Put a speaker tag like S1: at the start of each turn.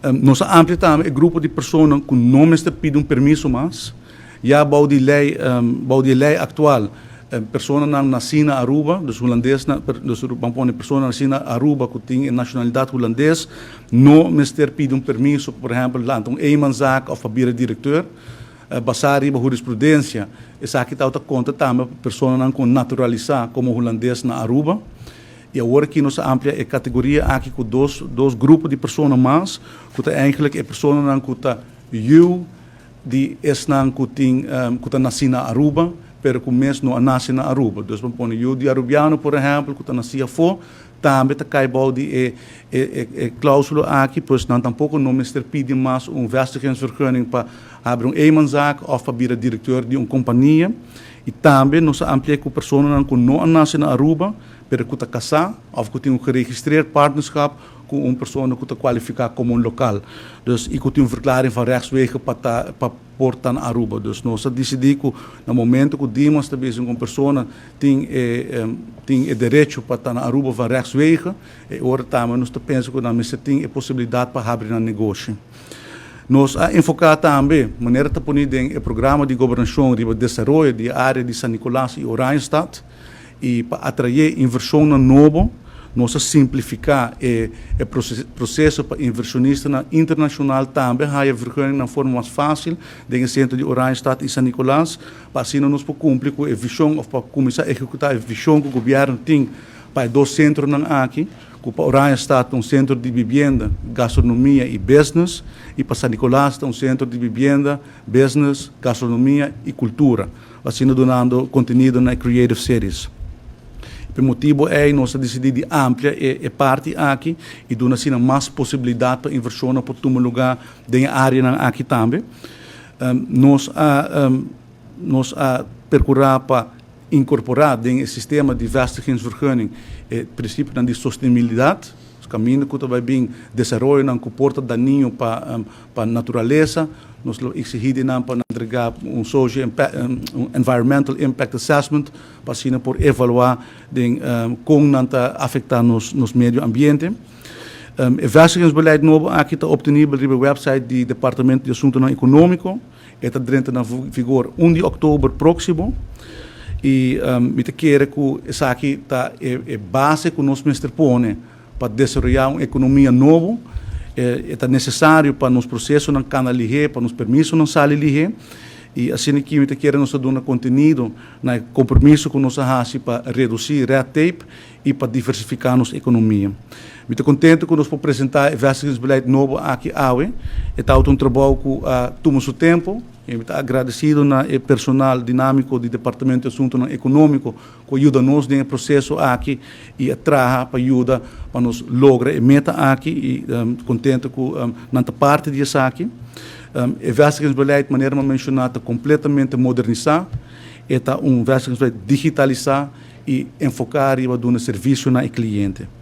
S1: Nos a amplia tambe e grupo di persona ku no mester pidi un permiso mas. Ya bou di lei aktual, personanan nasí na Aruba, dus hulandes, dus ban pone persona nasí na Aruba ku tin nashonalidat hulandes, no mester pidi un permiso, por ehèmpel, lanta un eenmanszaak òf pa bira direktor. Basá riba hurisprudensia, esaki ta konta tambe personanan ku naturalisá komo hulandes na Aruba. I awor aki nos a amplia e kategoria aki ku dos grupo di persona mas, ku ta eigenlijk e personanan ku ta yu di esnan ku ta nasí na Aruba, pero ku mes no a nase na Aruba. Dus ban pone yu di arubiano, por ehèmpel, ku ta nasí afó, tambe ta kai bou di e klóusula aki, pues nan tampoko no mester pidi mas un vestigingsvergunning pa habri un eenmanszaak òf pa bira direktor di un kompania. I tambe nos a amplia ku personanan ku no a nase na Aruba, pero ku ta kasá òf ku tin un geregistreerd partnerschap ku un persona ku ta kualifiká komo un lokal. Dus i ku tin un verklaring van rechtswege pa por ta na Aruba. Dus nos a disidí ku na momento ku Dimas ta bisa ku un persona tin e derecho pa ta na Aruba van rechtswege, e ora tambe nos ta pensa ku nan mester tin e posibilidat pa habri nan negoshi. Nos a enfoká tambe, manera ta pone den e programa di gobernashon, riba desaroyo di área di San Nicolas i Oranjestad i pa atraé invershon nobo. Nos a simplifiká e proseso pa invershonista internashonal tambe haya vergunning na forma mas fásil den sentro di Oranjestad i San Nicolas, pa asina nos por kumpli ku e vishon òf pa kuminsá ehekutá e vishon ku gobièrnu tin pa e dos sentronan aki, ku pa Oranjestad un sentro di bibienda, gastronomia i business, i pa San Nicolas un sentro di bibienda, business, gastronomia i kultura, asina dunando kontenido na Creative Cities. Pa e motibu ei nos a disidí di amplia e parti aki i duna asina mas posibilidat pa invershon por tuma lugá den e área aki tambe. Nos a perkurá pa inkorporá den e sistema di vestigingsvergunning e prinsipio di sostenibilidat, kaminda ku bai bin desaroyo ku por ta dañino pa naturalesa, nos ta eksigí nan pa entregá un social impact, un environmental impact assessment, pa asina por evaluá kon nan ta afektá nos medio ambiente. E vestigingsbeleid nobo aki ta optenibel riba e website di Departamento di Asuntu Ekonómiko. E ta drenta na vigor 1 di òktober próksimo. I mi ta kere ku esaki ta e base ku nos mester pone pa desaroyá un ekonomia nobo. Ta nesesario pa nos prosesonan kana lihé, pa nos permisonan sali lihé. I asina aki mi ta kere nos duna kontenido na kompromiso ku nos a hasi pa redusí red tape i pa diversifiká nos ekonomia. Mi ta kontentu ku nos por presentá e vestigingsbeleid nobo aki awe. Ta un trabou ku a tuma su tempu. I mi ta agradesido na e personal dinámiko di Departamento di Asuntu Ekonómiko ku a yuda nos den e proseso aki i a traha pa yuda pa nos logra e meta aki i kontentu ku nan ta parti di esaki. E vestigingsbeleid, manera mi a menshoná, ta kompletamente modernisá. Ta un vestigingsbeleid digitalisá i enfoká riba duna servisio na kliente.